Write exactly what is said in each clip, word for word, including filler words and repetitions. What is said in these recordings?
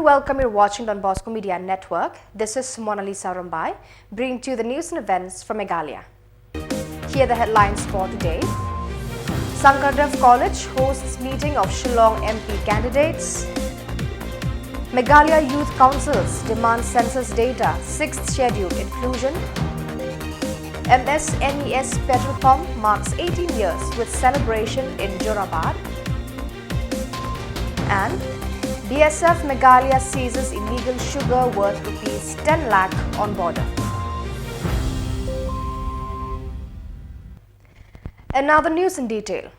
Welcome, you're watching Don Bosco Media Network. This is Mona Lisa Rumbai, bringing to you the news and events from Meghalaya. Here are the headlines for today. Sankardev College hosts meeting of Shillong M P candidates. Meghalaya Youth Councils demand census data, sixth schedule inclusion. M S M E S Petrochem marks eighteen years with celebration in Jorabat. And B S F Meghalaya seizes illegal sugar worth rupees ten lakh on border. And now the news in detail.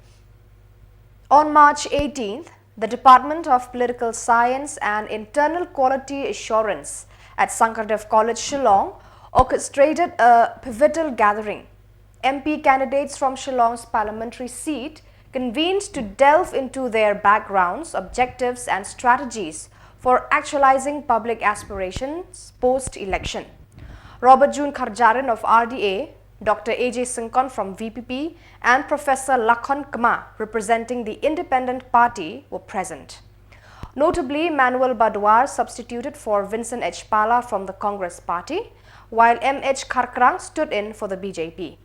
On March eighteenth, the Department of Political Science and Internal Quality Assurance at Sankardev College, Shillong, orchestrated a pivotal gathering. M P candidates from Shillong's parliamentary seat convened to delve into their backgrounds, objectives, and strategies for actualizing public aspirations post-election. Robert June Kharjarin of R D A, Doctor A J Syngkon from V P P, and Professor Lakhon Kma, representing the Independent Party, were present. Notably, Manuel Badwar substituted for Vincent H Pala from the Congress Party, while M H Kharkrang stood in for the B J P.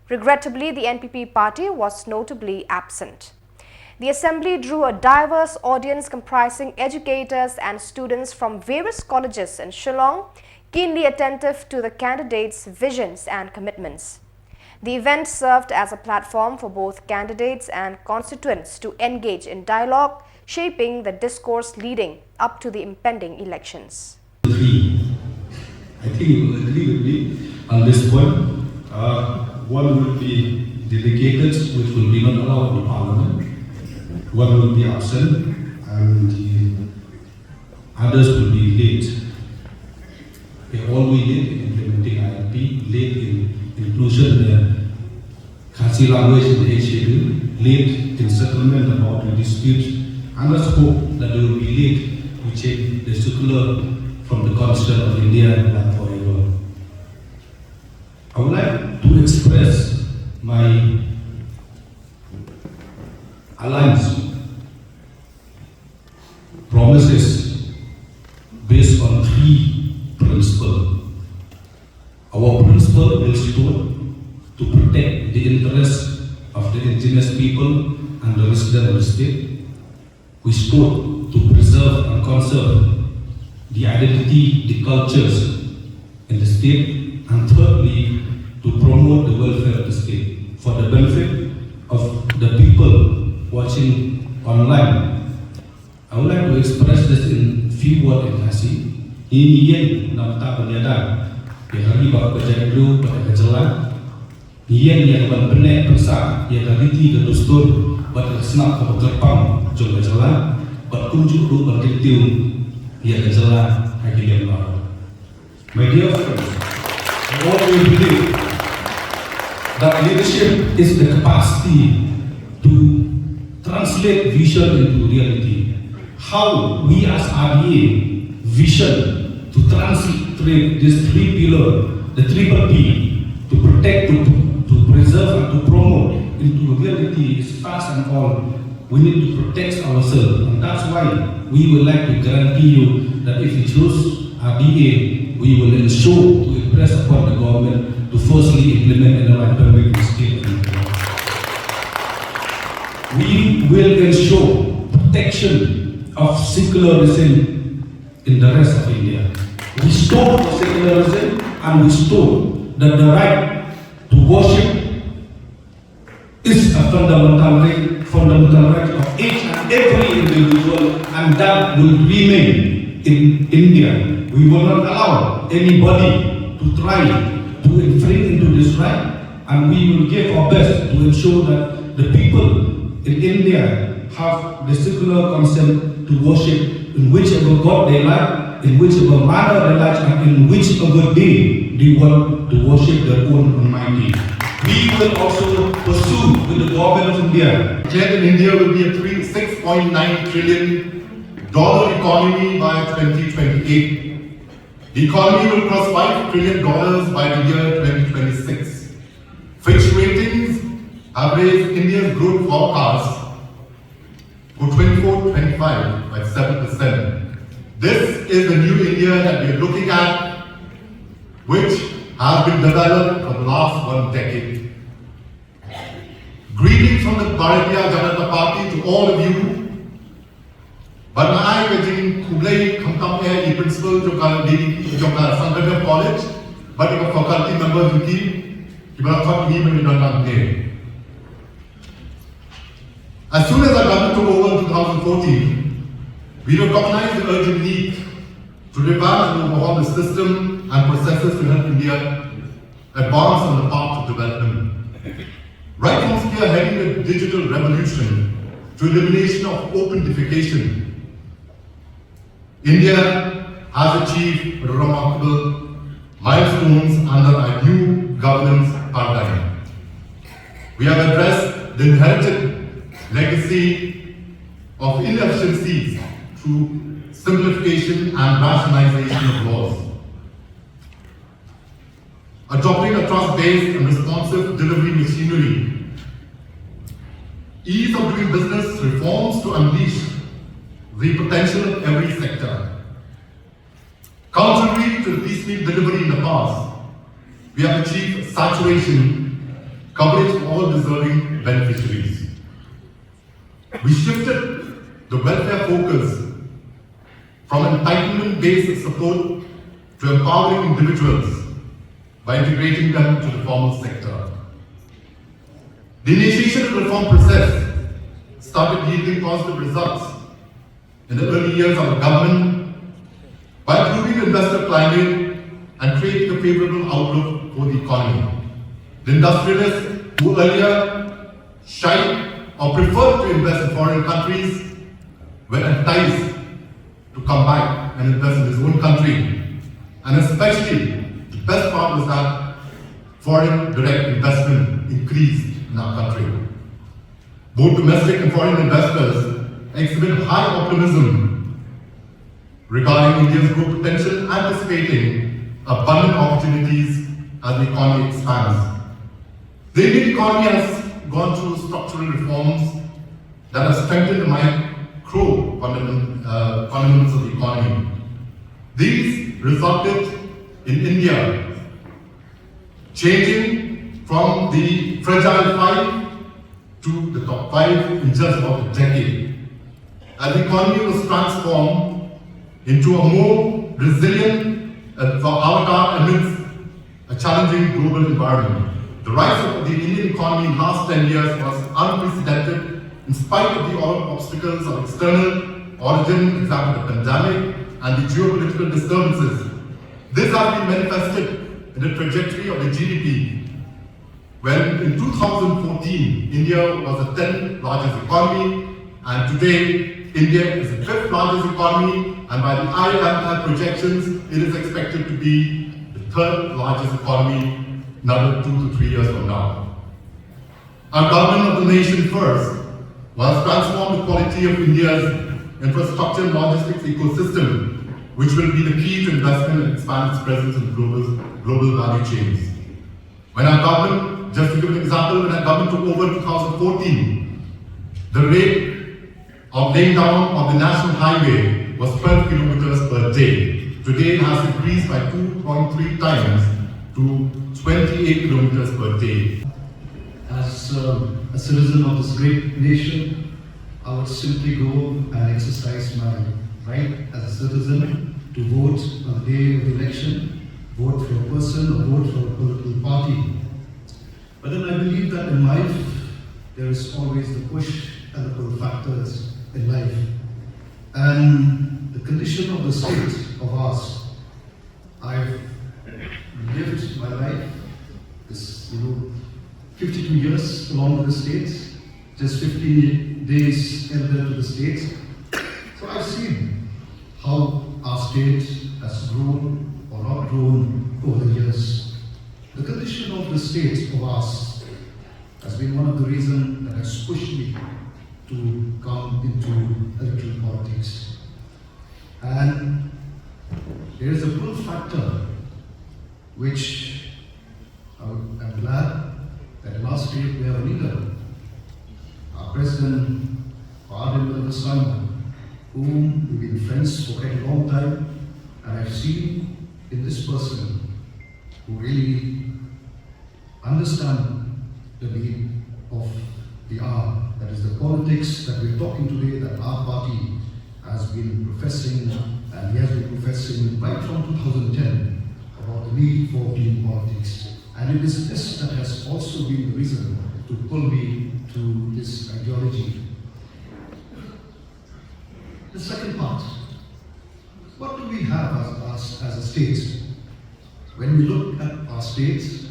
Regrettably, the N P P party was notably absent. The assembly drew a diverse audience comprising educators and students from various colleges in Shillong, keenly attentive to the candidates' visions and commitments. The event served as a platform for both candidates and constituents to engage in dialogue, shaping the discourse leading up to the impending elections. Three. I think you will agree with me on this point. Uh, one will be delegated, which will be not allowed in Parliament. One will be absent, and the others will be late. They all will be late in implementing I L P, late in inclusion in the Khasi language in the eighth schedule, late in settlement about the dispute, and let's hope that they will be late to change the secular from the Constitution of India like forever. I would like to express my alliance promises based on three principles. Our principle will stood to protect the interests of the indigenous people and the resident of the state. We stood to preserve and conserve the identity, the cultures in the state, and thirdly, to promote the welfare of the state for the benefit of the people watching online. I would like to express this in few words in Khasi. Ngi ïeng na ka bynta ban ïada ïa ka ri bad ka jaitbynriew bad ka jylla. Ngi ïeng ïa ka ban pynneh pynsah ïa ka riti ka dustur bad ka shnong kaba kyrpang jong ka jylla bad kumjuh ruh ban kyntiew ïa ka jylla ha ki liang baroh. My dear friends, I always believe that leadership is the capacity to translate vision into reality. How we as R D A vision to translate this three pillar, the triple P, to protect, to, to preserve, and to promote into reality is fast and all. We need to protect ourselves, and that's why we would like to guarantee you that if you choose R D A, we will ensure to impress upon the government to firstly implement environment permit in state. We will ensure protection of secularism in the rest of India. We stood for secularism and we stood that the right to worship is a fundamental right, fundamental right of each and every individual, and that will remain in India. We will not allow anybody to try to infringe into this right, and we will give our best to ensure that the people in India have the secular consent to worship in whichever God they like, in whichever manner they like, and in whichever day they want to worship their own Almighty. We will also pursue with the government of India. Declared that India will be a three, six point nine trillion dollar economy by twenty twenty-eight. The economy will cross five trillion dollars by the year twenty twenty-six. Fitch Ratings have raised India's growth forecast for twenty-four twenty-five by seven percent. This is the new India that we are looking at, which has been developed for the last one decade. Greetings from the Bharatiya Janata Party to all of you. Bad nga ai ka jingkhublei khamtam eh i principal jong ka, jong ka Sankardev College, bad ka faculty member jong ki, kiba la khot ïa ngi ban ïadon lang hangne. As soon as our government took over in two thousand fourteen, we recognized the urgent need to revamp and overhaul the system and processes to help India advance on the path of development. Right from spearheading the digital revolution to elimination of open defecation, India has achieved remarkable milestones under our new governance paradigm. We have addressed the inherited legacy of inefficiencies through simplification and rationalization of laws. Adopting a trust-based and responsive delivery machinery, ease of doing business reforms to unleash the potential of every sector. Contrary to the piecemeal delivery in the past, we have achieved saturation coverage for all deserving beneficiaries. We shifted the welfare focus from entitlement-based support to empowering individuals by integrating them into the formal sector. The initiation of the reform process started yielding positive results in the early years of our government by improving the investor climate and creating a favorable outlook for the economy. The industrialists who earlier shied or preferred to invest in foreign countries were enticed to come back and invest in his own country. And especially, the best part was that foreign direct investment increased in our country. Both domestic and foreign investors exhibit high optimism regarding India's growth potential, anticipating abundant opportunities as the economy expands. The Indian economy has gone through structural reforms that have strengthened the micro fundament-, uh, fundamentals of the economy. These resulted in India changing from the fragile five to the top five in just about a decade. As the economy was transformed into a more resilient, uh, avatar amidst a challenging global environment. The rise of the Indian economy in the last ten years was unprecedented in spite of the ob-, obstacles of external origin, example, the pandemic and the geopolitical disturbances. This has been manifested in the trajectory of the G D P, when in two thousand fourteen, India was the tenth largest economy, and today, India is the fifth largest economy, and by the I M F projections, it is expected to be the third largest economy another two to three years from now. Our government of the nation first was transform the quality of India's infrastructure and logistics ecosystem, which will be the key to investment and expand its presence in global, global value chains. When our government, just to give an example, when our government took over in two thousand fourteen, the rate of laying down of the national highway was twelve kilometers per day. Today it has increased by two point three times to twenty-eight kilometers per day. As, uh, a citizen of this great nation, I would simply go and exercise my right as a citizen to vote on the day of the election, vote for a person or vote for a political party. But then I believe that in life, there is always the push and the pull factors in life. And the condition of the state of ours, I've lived my life, this, you know, fifty-two years along with the state, just fifteen days elder to the state. So I've seen how our state has grown or not grown over the years. The condition of the state of ours has been one of the reasons that has pushed me to come into electoral politics. And there is a pull factor which I, I'm glad that last week we have a leader, our president, Ardent Miller Basanga, whom we've been friends for quite a long time, and I've seen in this person who really understand the need of the hour. That is the politics that we're talking today, that our party has been professing, and he has been professing right from two thousand ten about the need for clean politics. And it is this that has also been the reason to pull me to this ideology. The second part, what do we have as, as, as a state? When we look at our state,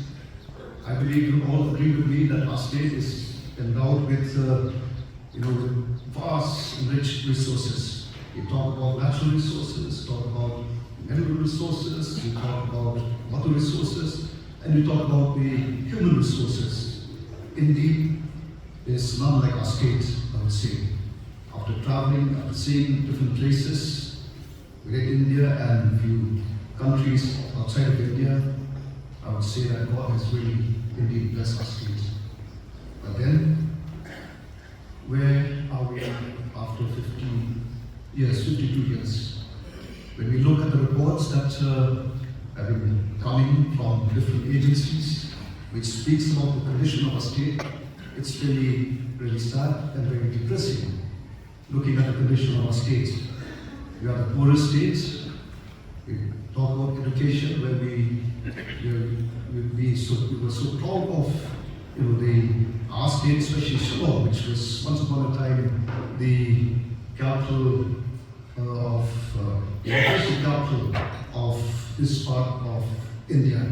I believe you all agree with me that our state is endowed with, uh, you know, with vast and rich resources. We talk about natural resources, talk about mineral resources, we talk about water resources, and we talk about the human resources. Indeed, there's none like our state, I would say. After traveling, after seeing different places within India and few countries outside of India, I would say that God has really indeed blessed our state. But then, where are we after fifteen years, fifty-two years? When we look at the reports that uh, have been coming from different agencies, which speaks about the condition of our state, it's really, really sad and very depressing looking at the condition of our state. We are the poorest state. We talk about education, where we, we, we, we, so, we were so proud of, you know, the, our state, especially Shillong, which was once upon a time the capital uh, of, uh, the official capital of this part of India.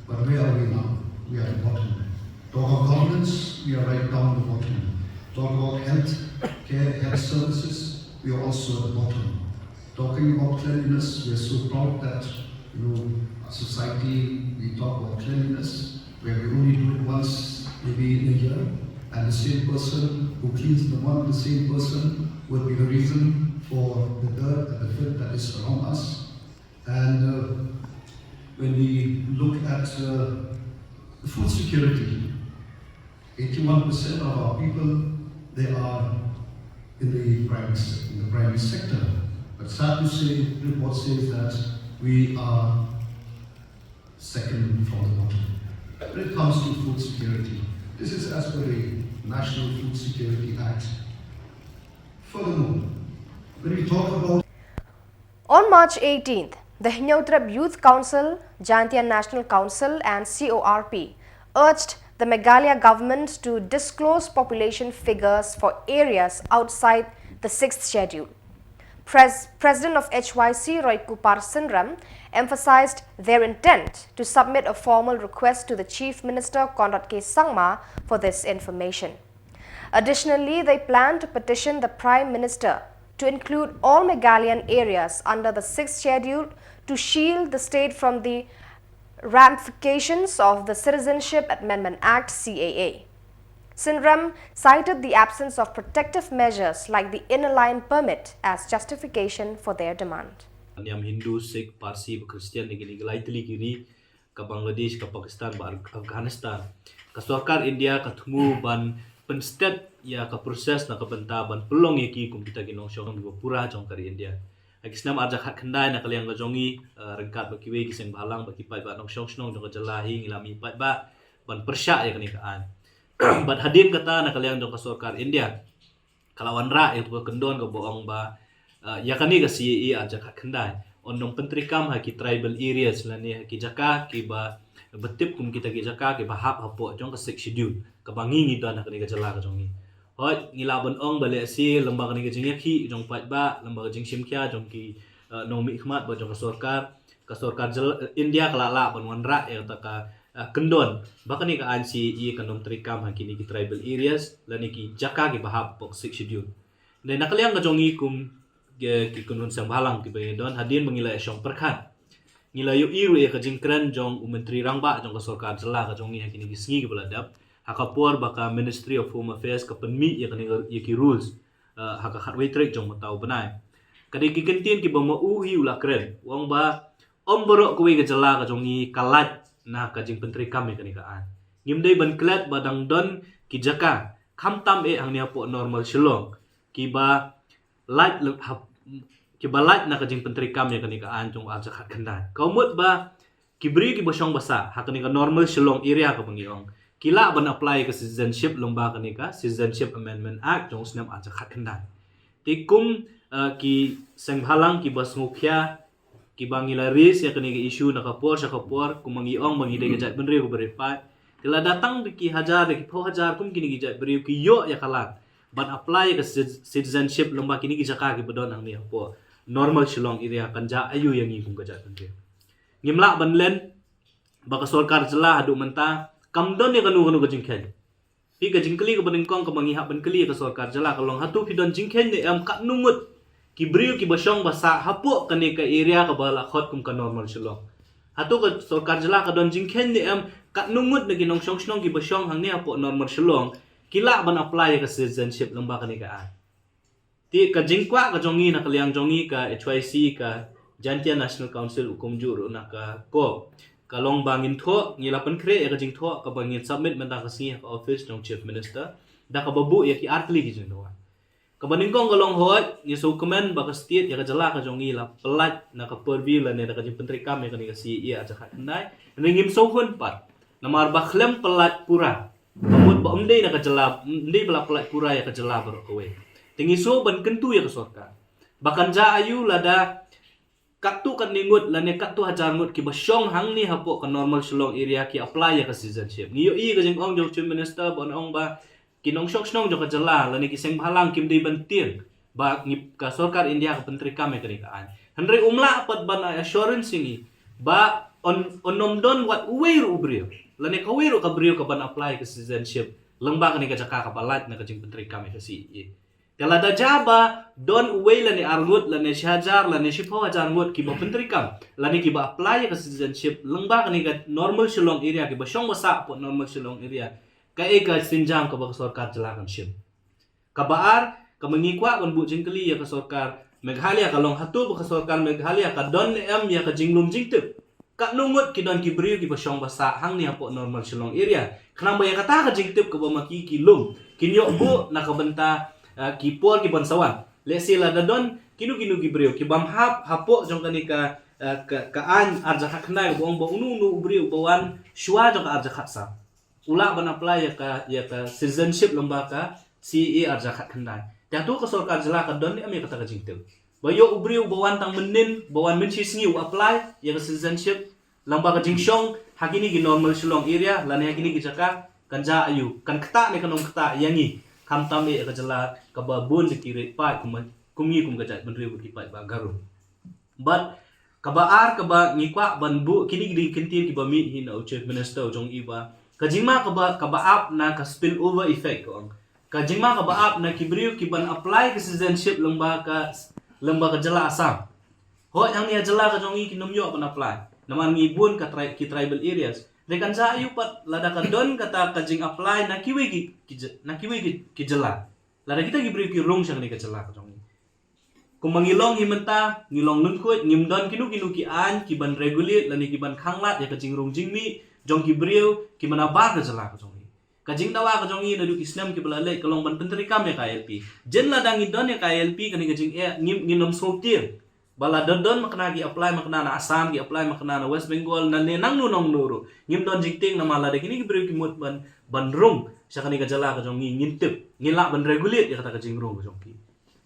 But where are we now? We are at the bottom. Talk of governance, we are right down the bottom. Talk about health care, health services, we are also at the bottom. Talking about cleanliness, we are so proud that, you know, our society, we talk about cleanliness, where we only do it once, maybe in a year, and the same person who cleans the one, the same person would be the reason for the dirt and the filth that is around us. And uh, when we look at uh, food security, eighty-one percent of our people, they are in the primary, se- in the primary sector. But sad to say, report says that we are second from the bottom when it comes to food security. This is as per the National Food Security Act. Furthermore, when we talk about On March eighteenth, the Hynñiewtrep Youth Council, Jaintia National Council, and C O R P urged the Meghalaya government to disclose population figures for areas outside the sixth schedule. Pres- President of H Y C Roykupar Synrem emphasized their intent to submit a formal request to the Chief Minister Conrad K Sangma for this information. Additionally, they plan to petition the Prime Minister to include all Meghalayan areas under the sixth schedule to shield the state from the ramifications of the Citizenship Amendment Act C A A. Synrem cited the absence of protective measures like the Inner Line Permit as justification for their demand. Niam Hindu, Sikh, Parsi, ba Christian, da kini ki lai tylli ki ri, ka Bangladesh, ka Pakistan, ba Afghanistan. Ka sorkar India ka thmu ban pynstet ïa ka process na ka bynta ban pynlong ïa ki kum kita ki nongshong kiba pura jong ka ri India. Ha ki snem arhajar khatkhyndai na ka liang ka jong ngi, ryngkat bad kiwei ki seng bhalang bad ki paidbah nongshong shnong jong ka jylla hi ngi la mih paidbah ban pyrshah ïa kane ka aiñ. Bad hadien kata na ka liang jong ka sorkar India ka la wanrah ïa ka kyndon kaba ong ba ïa kane ka C A A arhajar khatkhyndai yn ym pyntreikam ha ki tribal areas lane ha ki jaka kiba ba tip kum kita ki jaka kiba hap hapoh jong ka sixth schedule kaba ngi ngi don ha kane ka jylla ka jong ngi. Hooid, ngi lah ban ong ba lehse lem bad kane ka jingïakhih jong paidbah, lem bad ka jingshim khia jong ki nongmihkhmat bad jong ka sorkar, ka sorkar India ka la lah ban wanrah ïa kata ka kyndon ba kane ka aiñ C A A kan ym treikam ha kine ki tribal areas lane ki jaka kiba hap hapoh sixth schedule. Dei na ka liang ka jong ngi kum ki kynhun seng bhalang kiba ngi don, hadien ba ngi la ïashong pyrkhat, ngi la ïohi ruh ïa ka jingkren jong u Myntri Rangbah jong ka sorkar jylla ka jong ngi ha kine ki sngi kiba la dep, ha ka por ba ka Ministry of Home Affairs ka pynmih ïa kane ïa ki rules ha ka khatwei tarik jong mynta u bnai. Ka dei ki kyntien kiba ma u hi u la kren, u ong ba ym baroh kawei ka jylla ka jong ngi ka lait na ka jingpyntreikam ïa kane ka aiñ. Ngim dei ban klet ba dang don ki jaka, khamtam eh hangne hapoh normal Shillong, kiba lait kiba lait na ka jingpyntreikam ïa kane ka aiñ jong u arhajar khatkhyndai. Ka mut ba ki briew kiba shong ba sah ha kane ka normal Shillong area kaba ngi ong, ki lah ban apply ka citizenship lyngba kane ka Citizenship Amendment Act jong u snem arhajar khatkhyndai. Te kum, uh, ki seng bhalang kiba sngewkhia, kiba ngi la raise ïa kane ka issue na ka por sha ka por, kumba ngi ong ba ngi dei ka jaitbynriew kaba rit paid. Te lada tang da ki hajar, da ki phew hajar kum kine ki jaitbynriew ki ïoh ïa ka lad ban apply ïa ka ci-, citizenship lyngba kine ki jaka kiba don hangne hapoh normal Shillong area, kan jia aiu ïa ngi kum ka jaitbynriew? Ngim lah ban len ba ka sorkar jylla haduh mynta kam don ïa kano kano ka jingkheiñ. Phi, ka jingkylli kaba nyngkong kaba ngi hap ban kylli ïa ka sorkar jylla ka long, hato phi don jingkheiñ ne em katno ngut ki briew kiba shong ba sah hapoh kane ka area kaba la khot kum ka normal Shillong? Hato ka sorkar jylla ka don jingkheiñ ne em katno ngut na ki nongshong shnong kiba shong hangne hapoh normal Shillong ki lah ban apply ïa ka citizenship lyngba kane ka aiñ? Te ka jingkwah ka jong ngi na ka liang jong ngi ka H Y C, ka Jaintia National Council, u kumjuh ruh na ka COB, ka long ba ngin thoh, ngi la pynkhreh ïa ka jingthoh kaba ngin submit mynta ka sngi ha ka office jong Chief Minister da kaba buh ïa ki ar tylli ki jingdawa. Kaba nyngkong ka long, hooid, ngi sngewkmen ba ka state, ïa ka jylla ka jong ngi la pyllait na ka purview lane da ka jingpyntreikam ïa kane ka C A A arhajar khatkhyndai. Hynrei ngim sngewhun pat namar ba khlem pyllait pura, ka mut ba ym dei na ka jylla, ym dei ba la pyllait pura ïa ka jylla baroh kawei. Te ngi sngewbha ban kyntu ïa ka sorkar ba kan jia aiu lada katto katne ngut lane katto hajar ngut kiba shong hangne hapoh ka normal Shillong area ki apply ïa ka citizenship. Ngi ïohi ka jingong jong u Chief Minister ban ong ba ki nongshong shnong jong ka jylla lane ki seng bhalang kim dei ban tieng ba ngi, ka sorkar India ka pyntreikam ïa kane ka aiñ. Hynrei um lah pat ban ai assurance ïa ngi ba un, un ym don wat uwei ruh u briew lane kawei ruh ka briew kaban apply ka citizenship lyngba kane ka jaka kaba lait na ka jingpyntreikam ïa ka C A A. Te lada jia ba don uwei lane ar ngut lane shi hajar lane shiphew hajar ngut kiba pyntreikam lane kiba apply ïa ka citizenship lyngba kane ka normal Shillong area, kiba shong ba sah hapoh normal Shillong area, kaei ka sienjam kaba ka sorkar jylla kan shim? Kaba ar, kaba ngi kwah ban buh jingkylli ïa ka sorkar Meghalaya ka long, hato ba ka sorkar Meghalaya ka don ne em ïa ka jinglum jingtip katno ngut ki don ki briew kiba shong ba sah hangne hapoh normal Shillong area, khnang ba ïa kata ka jingtip kaba ma ki ki lum kin ïoh buh na ka bynta, eh, ki por kiban sa wan? Lehse lada don kino kino ki briew kibym hap hapoh jong kane ka, eh, ka, ka aiñ arhajar khatkhyndai kaba ong ba uno uno u briew uba wan shuwa jong ka arhajar khatsaw u lah ban apply ïa ka, ïa ka citizenship lyngba ka C A A arhajar khatkhyndai. Te hato ka sorkar jylla ka don ne em ïa kata ka jingtip ba ïoh u briew uba wan tang mynnin, ba wan mynshisngi u apply ïa ka citizenship lyngba ka jingshong ha kine ki normal Shillong area lane ha kine ki jaka? Kan jia aiu, kan ktah ne kan ym ktah ïa ngi, khamtam eh ïa ka jylla kaba bun da ki rit paid kum, kum ngi kum ka jaitbynriew bad ki paidbah Garo? Bad kaba ar kaba ngi kwah ban buh kine ki dei ki kyntien kiba mih hi na u Chief Minister u jong i ba ka jingma kaba, kaba ap na ka spill over effect ka ong. Ka jingma kaba ap na ki briew kiban apply ka citizenship lyngba ka, lyngba ka jylla Assam. Hooid, hangne ha jylla ka jong ngi kin ym ïoh ban apply namar ngi bun ka tri-, ki tribal areas. Te kan jia aiu pat lada ka don kata ka jing apply na kiwei ki, ki jy-, na kiwei ki, ki jylla, lada kita ki briew ki rung sha kane ka jylla ka jong ngi? Kumba ngi long hi mynta, ngi long lyngkhuid, ngim don kino kino ki aiñ kiban regulate lane kiban khanglad ïa ka jingrung jingmih jong ki briew kiba nabar ka jylla ka jong ngi. Ka jingdawa ka jong ngi naduh ki snem kiba la leit ka long ban pyntreikam ïa ka I L P. Jen lada ngi don ïa ka I L P, kane ka jingeh ngim, ngin ym sngewtieng ba lada don makna ki apply makna na Assam, ki apply makna na West Bengal, na ne nangno nangno ruh, ngim don jingtieng namar lada kine ki briew ki mut ban, ban rung sha kane ka jylla ka jong ngi, ngin tip, ngin lah ban regulate ïa kata ka jingrung ka jong ki.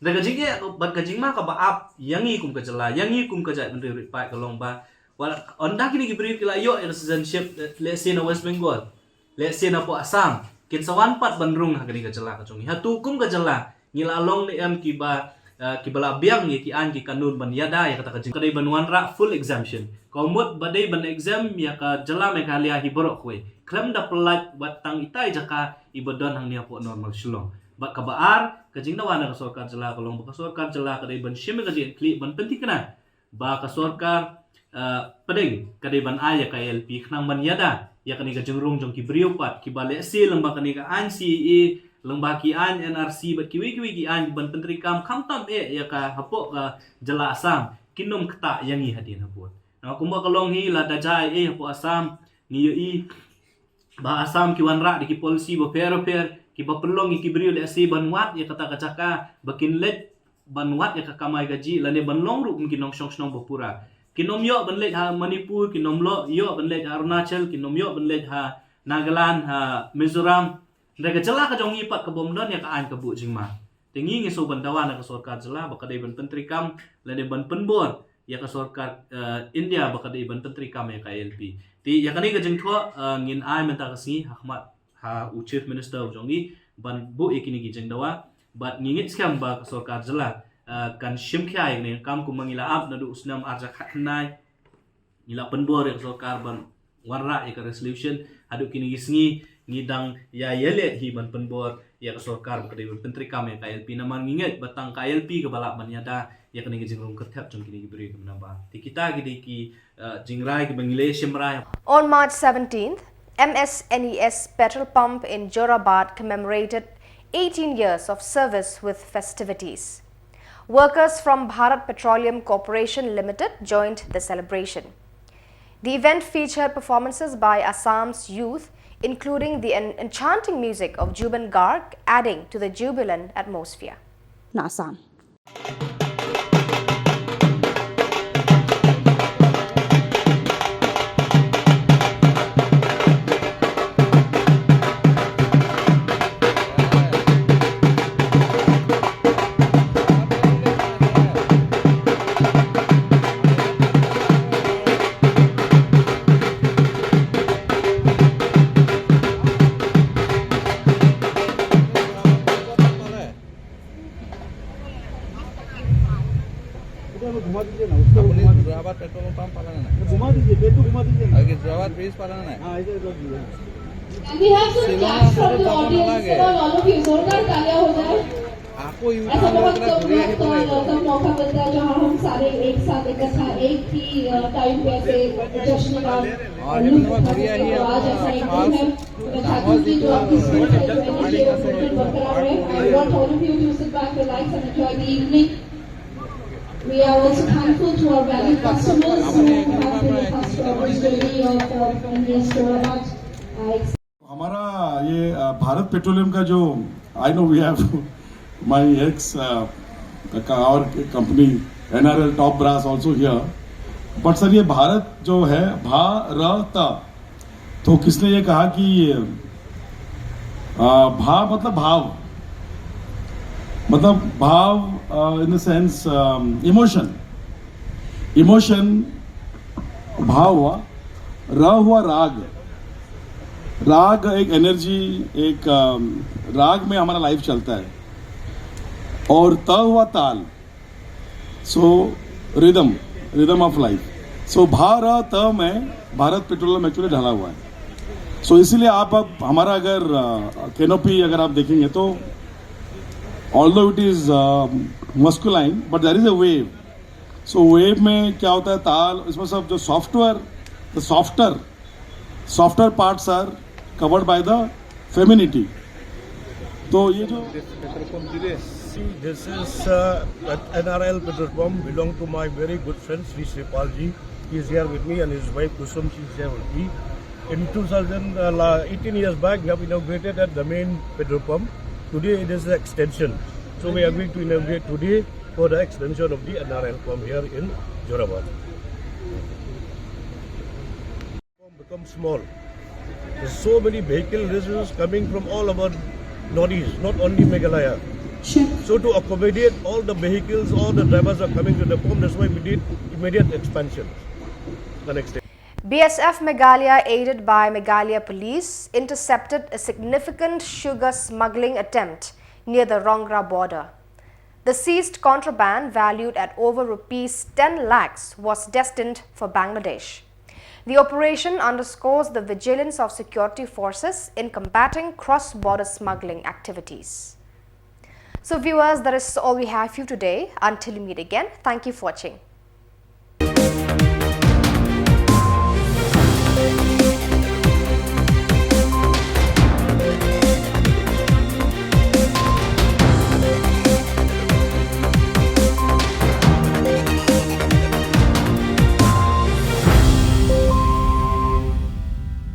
Te ka jingeh bad ka jingma kaba ap ïa ngi kum ka jylla, ïa ngi kum ka jaitbynriew rit paid ka long ba wat ynda kine ki briew ki la ïoh ïa ka citizenship, eh, lehse na West Bengal, lehse napoh Assam, kin sa wan pat ban rung ha kane ka jylla ka jong ngi? Hato kum ka jylla ngi la long ne em kiba, eh, kiba la biang ïa ki aiñ ki kanun ban ïada ïa kata ka jing, ka dei ban wanrah full exemption? Ka mut ba dei ban exempt ïa ka jylla Meghalaya hi baroh kawei, khlem da pyllait wat tang itai jaka iba don hangne hapoh normal Shillong. Bad kaba ar, ka jingdawa na ka sorkar jylla ka long ba ka sorkar jylla ka dei ban shim ïa ka jingkitkhlieh ban pynthikna ba ka sorkar, eh, pdeng ka dei ban ai ïa ka I L P khnang ban ïada ïa kane ka jingrung jong ki briew pat kiba lehse lyngba kane ka aiñ C A A, lyngba ki aiñ N R C bad kiwei kiwei ki aiñ kiban pyntreikam khamtam eh ïa ka hapoh ka jylla Assam, kin ym ktah ïa ngi hadien habud. Namar kumba ka long hi, lada jia ei ei hapoh Assam, ngi ïohi ba Assam ki wanrah da ki policy bapher bapher kiba pynlong ïa ki briew lehse ban wad ïa kata ka jaka ba kin leit ban wad ïa ka kamai kajih lane ban long ruh kum ki nongshong shnong ba pura. Kin ym ïoh ban leit ha Manipur, kin ym ïoh ban leit ha Arunachal, kin ym ïoh ban leit ha Nagaland, ha Mizoram. Hynrei ka jylla ka jong ngi pat ka bym don ïa ka aiñ kabu jingma. Te ngi ngi shu ban dawa na ka sorkar jylla ba ka dei ban pyntreikam lane ban pynbor ïa ka sorkar, eh, India ba ka dei ban pyntreikam ïa ka I L P. Te ïa kane ka jingthoh, eh, ngin ai mynta ka sngi ha khmat ha u Chief Minister u jong ngi ban buh ïa kine ki jingdawa. Bad ngi ngeit skhem ba ka sorkar jylla, eh, kan shim khia ïa kane ka kam kumba ngi la ap naduh u snem ar hajar khatkhyndai. Ngi la pynbor ïa ka sorkar ban wanrah ïa ka resolution. Haduh kine ki sngi ngi dang ïa ïaleh hi ban pynbor ïa ka sorkar ba ka dei ban pyntreikam ïa ka I L P, namar ngi ngeit ba tang ka I L P kaba lah ban ïada ïa kane ka jingrung kyrthep jong kine ki briew kiba na bar. Te kita ki dei ki, eh, jingrai kiba ngi la shim rai. On March seventeenth, M S N E S petrol pump in Jorabat commemorated eighteen years of service with festivities. Workers from Bharat Petroleum Corporation Limited joined the celebration. The event featured performances by Assam's youth, including the en- enchanting music of Zubeen Garg, adding to the jubilant atmosphere. Na Assam. घुमा दीजिए ना, उसको घुमा दीजिए। ड्राइवर पेट्रोल पंप वाला है ना? घुमा दीजिए, पेट्रोल घुमा दीजिए ना। आगे ड्राइवर ब्रिज वाला है ना? हाँ, इधर कर दीजिए। And we have some claps from the audience. Come on, all of you, जोरदार तालियां हो जाए। ऐसा बहुत कम, कम, कम मौका मिलता है जहाँ हम सारे एक साथ इकट्ठा एक ही, अ, टाइम पे ऐसे जश्न का लुत्फ उठा सकते हैं। तो आज ऐसा एक दिन है। मैं चाहती हूँ कि जो आपकी स्वीट है, जो एनर्जी है, वो बिल्कुल बरकरार रहे। I want all of you to sit back, relax and enjoy the evening. We are also thankful to our valued customers who have been with us throughout this journey of, uh, N E S Jorabat. Uh, हमारा ये, अ, भारत पेट्रोलियम का जो, I know we have my ex, अ, का, our company N R L top brass also here, but सर, ये भारत जो है, भारत, तो किसने ये कहा कि, अ, भा मतलब भाव, मतलब भाव, अ, in the sense, अम, emotion, emotion, भाव हुआ, र हुआ राग, राग एक एनर्जी, एक, अम, राग में हमारा लाइफ चलता है, और त हुआ ताल, so rhythm, rhythm of life। So भा र त में भारत पेट्रोलियम एक्चुअली ढला हुआ है। So इसीलिए आप, अब हमारा अगर, अ, कैनोपी अगर आप देखेंगे तो, although it is, अ, masculine, but there is a wave। So wave में क्या होता है, ताल, इसमें सब जो सॉफ्टवेयर, the softer, softer parts are covered by the femininity। तो ये जो See, this is, uh, at N R L petrol pump, belong to my very good friend Sri Sripal ji. He is here with me and his wife Kusum, she is here with me. In two thousand, uh, la- eighteen years back, we have inaugurated at the main petrol pump. Today it is the extension. So we are going to inaugurate today for the extension of the N R L pump here in Jorabat. Become small. There's so many vehicle registrations coming from all over Northeast, not only Meghalaya. Sure. So to accommodate all the vehicles, all the drivers are coming to the pump, that's why we did immediate expansion. The next day. B S F Meghalaya, aided by Meghalaya Police, intercepted a significant sugar smuggling attempt near the Rongra border. The seized contraband, valued at over rupees ten lakhs, was destined for Bangladesh. The operation underscores the vigilance of security forces in combating cross-border smuggling activities. So viewers, that is all we have for you today. Until we meet again, thank you for watching.